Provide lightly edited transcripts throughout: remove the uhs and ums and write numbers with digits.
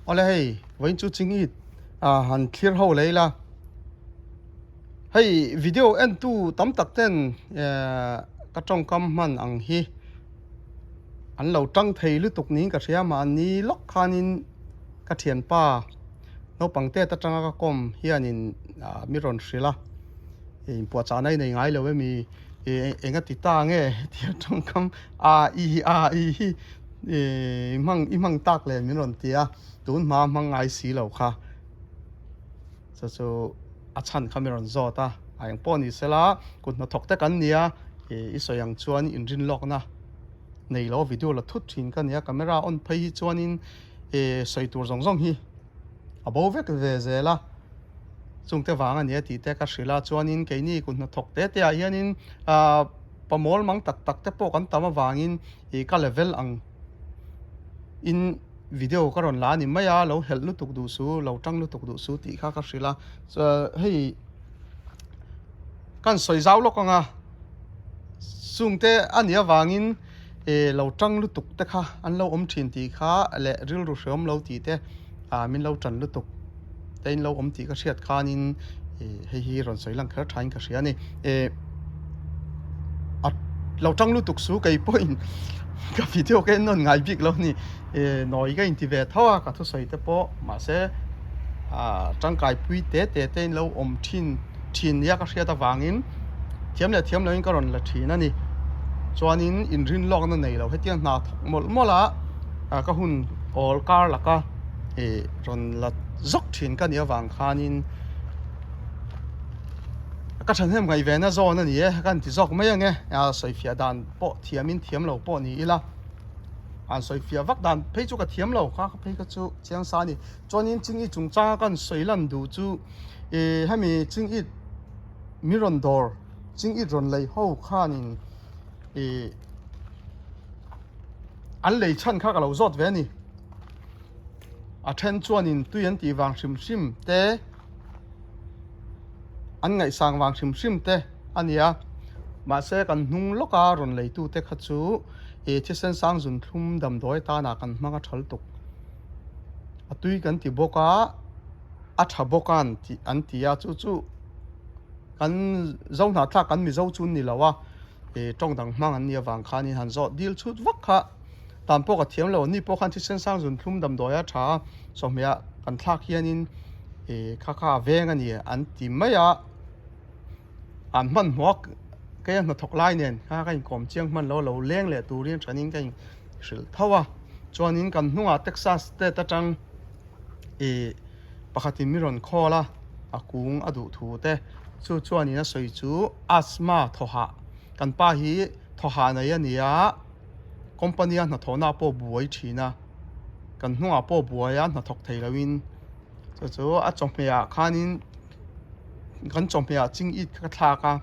Awle hei vawiin chu chingit han thlir ho leh ila hei video en tu tam tak ten ka tawngkam hman ang hi an lo tang thei lutuk niin ka hria mahni lawk khanin ka thianpa naupang tet atanga ka kawm hianin mi rawn hrilh a inpuahchah na i nei ngai lo emi eng a ti ta nge tia tawngkam a i a i hi i hmang i hmang tak leh min rawn ti a tun hma hmang ngai si lo kha chu chu a chhan kha min rawn zawt a a eng pawh ni sela kut hnathawk te kan nia i sawi ang chuan inrin lawkna nei lo video la thut thin ka nia camera on phei hi chuanin sawi tur zawng zawng hi a bo vek ve zel a chungte vang a nia tih te ka hrilh a chuanin keini kut hnathawk te te ah hianin ahh pamawl mang tak tak te pawh kan tam avangin ih ka level ang in video ka rawn la a ni mai a lo helh lutuk duh su lo tang lutuk duh su tih kha ka hrilh a hei kan sawi zau lawk ang a chungte a nih avangin eh lo tang lutuk te kha an lo awm thin tih kha leh rilru hreawm lo tih te ah min lo tan lutuk te in lo awm tih ka hriat khanin ih hei hi rawn sawi lang kher thain ka hria a ni eh a lo tang lutuk su kei pawhin ka video ka en nawn ngai bik lo a ni eh nawi ka inti ve tho a ka thusawi te pawh mahse ah tangkai pui te te te in lo awm thin. thin nia ka hriat avangin thiam leh thiam loin ka rawn la thin a ni. Chuanin inrin lawkna nei lo hetiang hna thawk mawlh mawlh a ka hun awl kar laka ih rawn la zawk thin ka nih avang khanin ka thahnem ngaih ve na zawn a ni e ka inti zawk mai ange sawifiah dan pawh thiamin thiam lo pawh ni ila an sawifiah vak dan phei chu ka thiam lo kha phei kha chu chiang sa a ni. Chuanin chingit chungchanga kan sawi lan duh chu. Ih hemi chingit mi rawn dawr chingit rawn lei ho khanin ih an lei chhan kha ka lo zawt ve a ni a then chuanin tui an tih vang hrim hrim te an ngaihsang vang hrim hrim te a ni a mahse kan hnung lawka rawn lei tu te kha chu ih thisen sang zun thlum damdawi atana kan hmang a thal tuk a tui kan ti bawk a. a tha bawk a an tih an ti a chu chu kan zo hnahthlak kan mizo chu an ni lo a ih tawng dang hmang an nih avang khanin han zawh dil chhut vak kha tan pawh ka thiam lo ni pawh khan thisen sang zun thlum damdawi a tha a chawhmeh ah kan thlak hianin ih kha kha a veng a ni an ti mai a an hmanhmawh a keia hnathawk lai nen kha ka inkawm chiang hman lo a lo leng leh turin thanin ka inhrilh tho a chuanin kan hnungah Texas state atang. Ih pakhatin mi rawn call a, a kung a duh thu te chu chuanin a sawi chu asthma thawhah kan pa hi thawhah nei a ni a, company a hnathawhna pawh buai thin a, kan hnungah pawh buai a hnathawk thei loin chu chu a chawhmeh ah khanin kan chawhmeh ah ching it ka thlak a,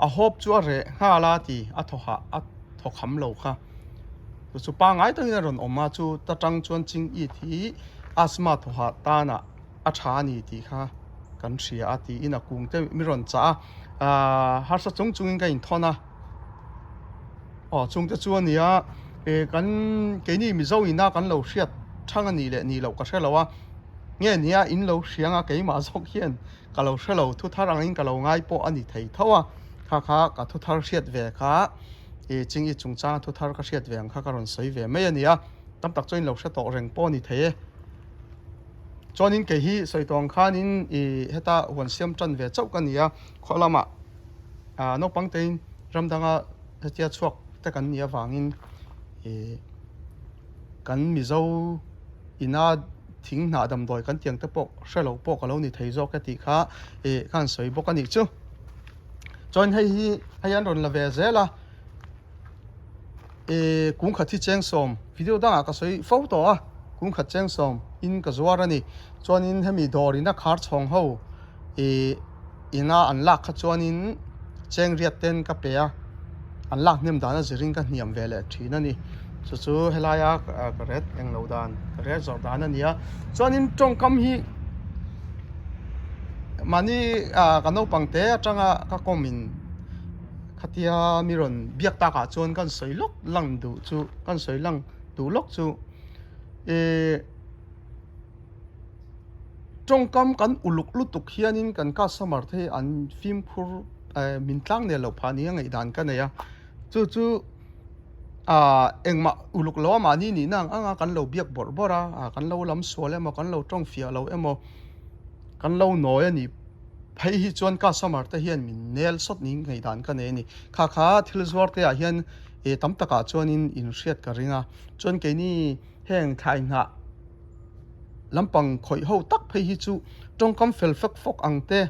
a hawp chu a reh nghal a ti a thawhah a thaw kham lo kha. Chu chu pangngai takin a rawn awm a, chu ta tang chuan ching it hi asthma thawhah tanah a tha a ni tih kha kan hria a tiin a kung te mi rawn chah a, aaa harsa chung chungin ka inthawn a, aw chung te chu a ni a, eh kan keini Mizo ina kan lo hriat thang a nih leh nih loh ka hre lo a, nge nia in lo hriang a keimah zawk hian ka lo hre lo thu thar angin ka lo ngai pawh a ni thei tho a, kha kha ka thu thar hriat ve kha. I ching i chungchanga thu thar ka hriat ve ang kha ka rawn sawi ve mai a ni a, tam tak chuan in lo hre tawh reng pawh a ni thei e. Chuanin kei hi sawi tawh ang khanin i heta huan siam tan ve chauh ka ni a, khaw lamah ah naupang tein ram danga hetia chhuak te kan nih avangin i kan Mizo ina thing hnah damdawi kan tiang te pawh hre lo pawh ka lo ni thei zawk e tih kha i ka han sawi bawk a nih chu. Chuan hei hi hei an rawn la ve zel a ih kung khat hi cheng sawm video dangah ka sawi fo tawh a kung khat cheng sawm in ka zuar a ni chuanin hemi dawr in a khar chhawng ho ih ina an lak kha chuanin cheng riat ten ka pe a an lak hnem dan a zirin ka hniam ve leh thin a ni chu chu helaia ka ret englo dan ka ret zawrh dan a ni a chuanin tawngkam hi. Mahni ah ka naupang te atanga ka kawm in khatia mi rawn biak tak ah chuan kan sawi lawk lang duh chu kan sawi lang duh lawk chu ih. Tawngkam kan uluk lutuk hianin kan customer te hi an fimkhur min tlang nel loh phah nia ngaihdan ka nei a, chu chu ah engmah uluk lo a mahni nihna ang anga kan lo biak bawrh bawrh a, ah kan lo lam sual emaw kan lo tawng fiah lo emaw kan lo nawi a nih phei hi chuan customer te hian min nel sawt niin ngaihdan ka nei a ni. Kha kha thil zuar te ah hian eh tam takah chuanin inhriat ka ring a, chuan keini heng thlai hnah lampang khawih ho tak phei hi chu tawngkam fel fek fawk ang te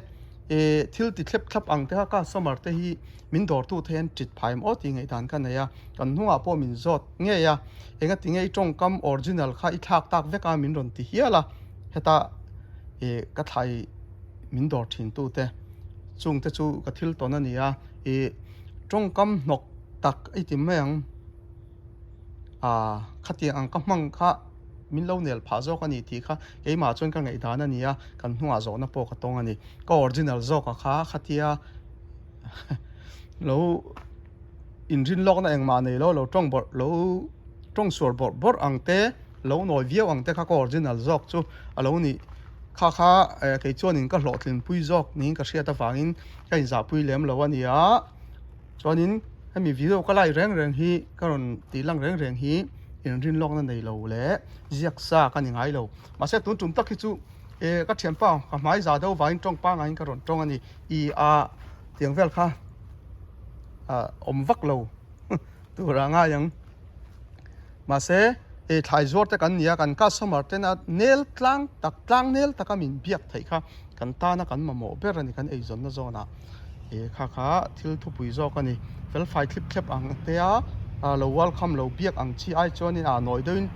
eh thil ti thlep thlap ang te kha customer te hi min dawr tu te hian tit phai em aw tih ngaihdan ka nei a, kan hnungah pawh min zawt ngei a, engati nge i tawngkam original kha i thlak tak vek a min rawn ti hial a, heta eh ka thlai min dawr thin tu te chung te chu ka thil tawn a ni a, eh tawngkam hnawk tak i ti mai ang. Aaa khatiang ang ka hmang kha min lo nel phah zawk a ni tih kha keimah chuan ka ngaihdan a ni a, kan hnungah zawhna pawh ka tawng a ni. Ka original zawk a kha khatia lo inrin lawkna engmah nei lo, lo tawng bawrh lo tawng sual bawrh bawrh ang te, lo nawi viau ang te kha ka original zawk chu a lo nih kha kha kei chuanin ka hlawhtlinpui zawk niin ka hriat avangin ka inzahpui lem lo a ni a. Chuanin hemi video ka lai reng reng hi ka rawn tih lang reng reng hi inrin lawkna nei lo leh ziak sa ka ni ngai lo. Mahse tun tum tak hi chu eh ka thianpa ka hmai za deuh vangin tawng pangaiin ka rawn tawng a ni. I a tiang vel kha ah awm vak lo tur a ngai ang. Mahse eh thlai zuar te kan ni a, kan customer tena nel tlang tak tlang nel taka min biak theih kha kan tana kan mamawh ber a ni kan eizawnna zawnah. He kha kha thil thupui zawk a ni. Fel fai thlip thlep ang te a, lo welcome lo biak ang chi ai chuanin a nawi deuhin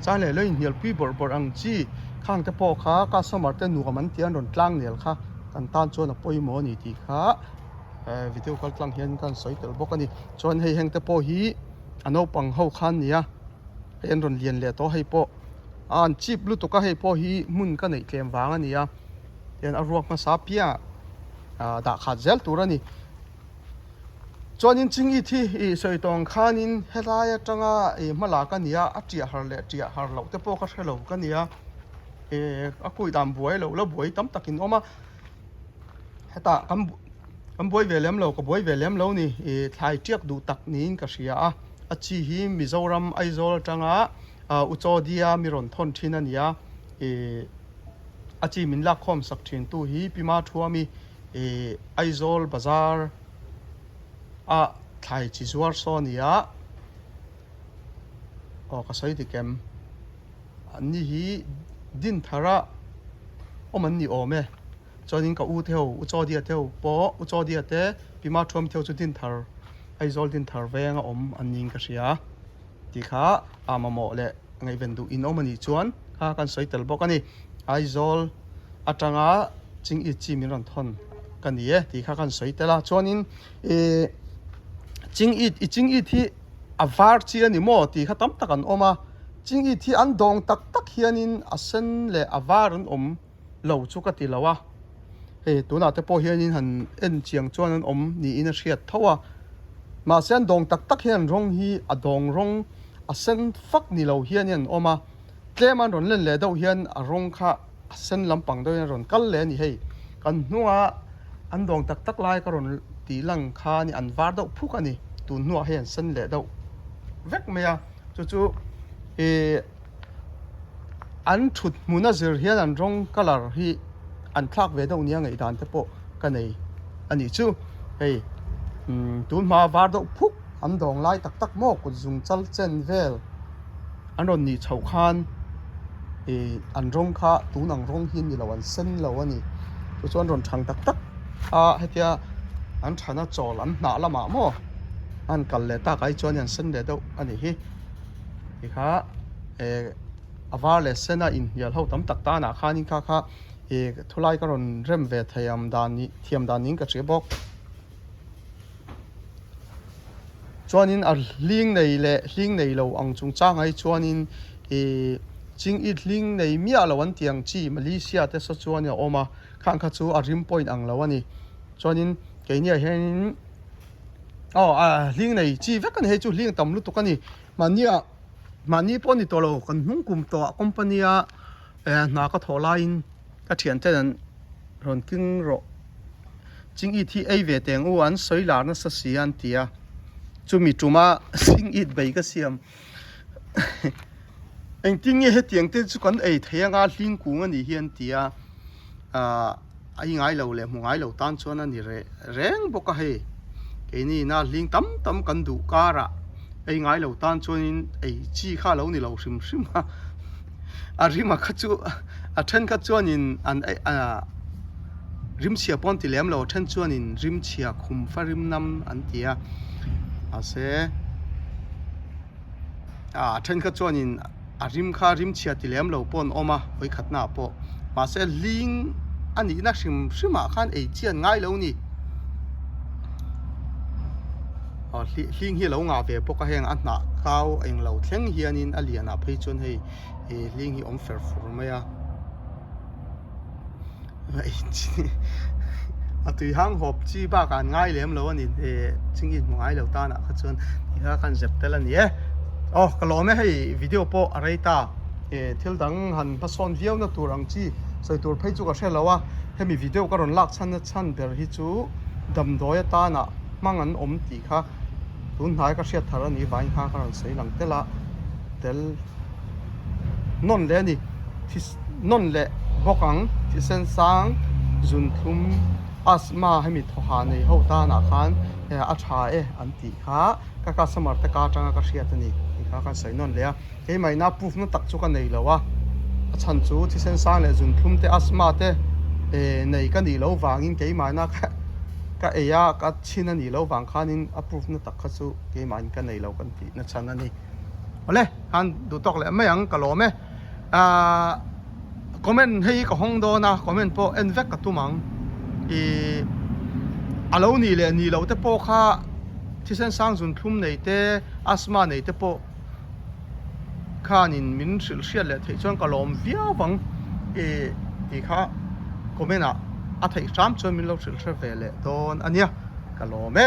chang leh lo inhnialpui bawrh bawrh ang chi khang te pawh kha customer te nuam an tia an rawn tlang nel kha kan tan chuan a pawimawh a ni tih kha video kal tlang hian ka han sawi tel bawk a ni. Chuan hei heng te pawh hi a naupang ho kha an ni a, hei an rawn lian leh tawh a hei pawh a an chip lutuk a hei pawh hi hmun ka neih tlem vang a ni a. Tihian a ruak hmasa piangah ah dah khat zel tur a ni. Chuanin Chingit hi ih sawi tawh ang khanin helai atanga ih hma lak a ni a, a tiah har leh tiah har loh te pawh ka hre lo ka ni a, ih a kui dan buai loh la buai tam takin awm a, hetah kan kan buai ve lem lo ka buai ve lem lo ni ih thlai tiak duh tak niin ka hria a, a chi hi Mizoram Aizawl atanga ah Uchaw-dia mi rawn thawn thin a ni a, ih. A chi min lak khawm sak thin tu hi Pi Ma Thuami ih Aizawl bazar a thlai chi zuar saw a ni a, aw ka sawi dik em, an ni hi Dinthar a awm an ni awm e, chuanin ka u te ho U Chawdia te ho pawh U Chawdia te Pi Ma Thuami te ho chu Dinthar Aizawl Dinthar veng a awm an niin ka hria tih kha a mamawh leh. Ngaihven duh in awm a nih chuan kha kan sawi tel bawk a ni. Aizawl atanga Chingit chi min rawn thawn ka ni e tih kha kan sawi tel a. Chuanin ih Chingit i Chingit hi a var chi a ni maw tih kha tam tak an awm a. Chingit hi an dawng tak tak hianin a sen leh a var an awm lo chu ka ti lo a. Hei tunah te pawh hianin han en chiang chuan an awm niin a hriat tho a. Mahse an dawng tak tak hian rawng hi a dawng rawng a sen fak ni lo hianin an awm a. Tlem an rawn len leh deuh hian a rawng kha a sen lampang deuhin a rawn kal leh a ni hei. Kan hnunga an dawng tak tak lai ka rawn tih lang kha a ni an var deuh phuk a ni. Tun hnuah hei an sen leh deuh vek mai a. Chu chu ih. An thut hmun a zir hian an rawng colour hi an thlak ve deuh nia ngaihdan te pawh ka nei a nih chu. Hei umm tun hma var deuh phuk an dawng lai tak tak maw kut zung chal chen vel an rawn nih chhoh khan ih an rawng kha tun ang rawng hi ni lo an sen lo a ni. Chu chuan rawn thang tak tak a hetia an thana chawl an hnah lamah maw an kal leh tak ah hi chuan an sen leh deuh a nih hi. Tikha eh a var leh sen a inhnial ho tam tak tanah khanin kha kha eh thulai ka rawn rem ve thei ang dan nih thiam dan niin ka hria bawk. Chuanin a hling nei leh hling nei lo ang chungchangah hi chuanin eh ching it hling nei miah lo an tih ang chi Malaysia te saw chuan a awm a, khang kha chu a rim point ang lo a ni. Chuanin keiniah hianin. Aw a hling nei chi vek a ni hei chu hling tam lutuk a ni mahnia mahni pawh a ni tawh lo kan hnung kum tawh ah company a eh hna ka thawh laiin. Ka thianten an rawn keng rawh. Ching it hi ei ve teng u an sawi lar nasa si a an ti a. Chumi tuma ching it bei ka siam. Engtin nge hetiang te chu kan ei thei anga hling kung a nih hi an ti a. Ahh ei ngai lo leh hmu ngai lo tan chuan a ni reh reng bawk a hei. Keini ina hling tam tam kan duh karah ei ngai lo tan chuanin ei chi kha a lo ni lo hrim hrim a. A rima kha chu a then kha chuanin an ei ah rimchhia pawh an ti lem lo a then chuanin rimchhia khum fa rim nam an ti a mahse ah a then kha chuanin a rim kha rimchhia ti lem lo pawh an awm a vawikhatna ah pawh mahse hling a nihna hrim hrim ah khan ei chian ngai lo a ni aw hling hi a lo ngah ve bawk a heng a hnah kau englo thleng hianin a lianah phei chuan hei ih hling hi awm fer fur mai a a tui hang hawp chi bakah an ngai lem lo a ni ih ching inhmu ngai lo tanah kha chuan ti kha khan zep tel a ni e aw ka lawm e hei video pawh a rei ta ih thil dang han hmasawn viau na tur ang chi sawi tur phei chu ka hre lo a hemi video ka rawn lak chhan na chhan ber hi chu damdawi atana hmang an awm tih kha tun hnai ka hriat thar a nih vangin khan ka rawn sawi lang tel a tel nawn leh a ni nawn leh bawk ang thisen sang zunthlum asthma hemi thawha nei ho tanah khan a tha e an tih kha ka customer te ka atanga ka hriat a ni tih kha kan sawi nawn leh a keimahina proof na tak chu ka nei lo a a chhan chu thisen sang leh zunthlum te asthma te nei ka nih loh vangin keimahina ka ei a ka chhin a nih loh vang khanin a proof na tak kha chu keimahin ka nei lo kan tih na chhan a ni. Awle khan duh tawk leh mai ang ka lawm e ahh comment hei ka hawng dawn a comment pawh en vek ka tum ang ih a lo nih leh nih loh te pawh kha thisen sang zun thlum nei te asthma nei te pawh khanin min hrilh hriat leh theih chuan ka lawm viau ang ih tih kha comment ah a theih hram chuan min lo hrilh hre ve leh dawn a nia ka lawm e.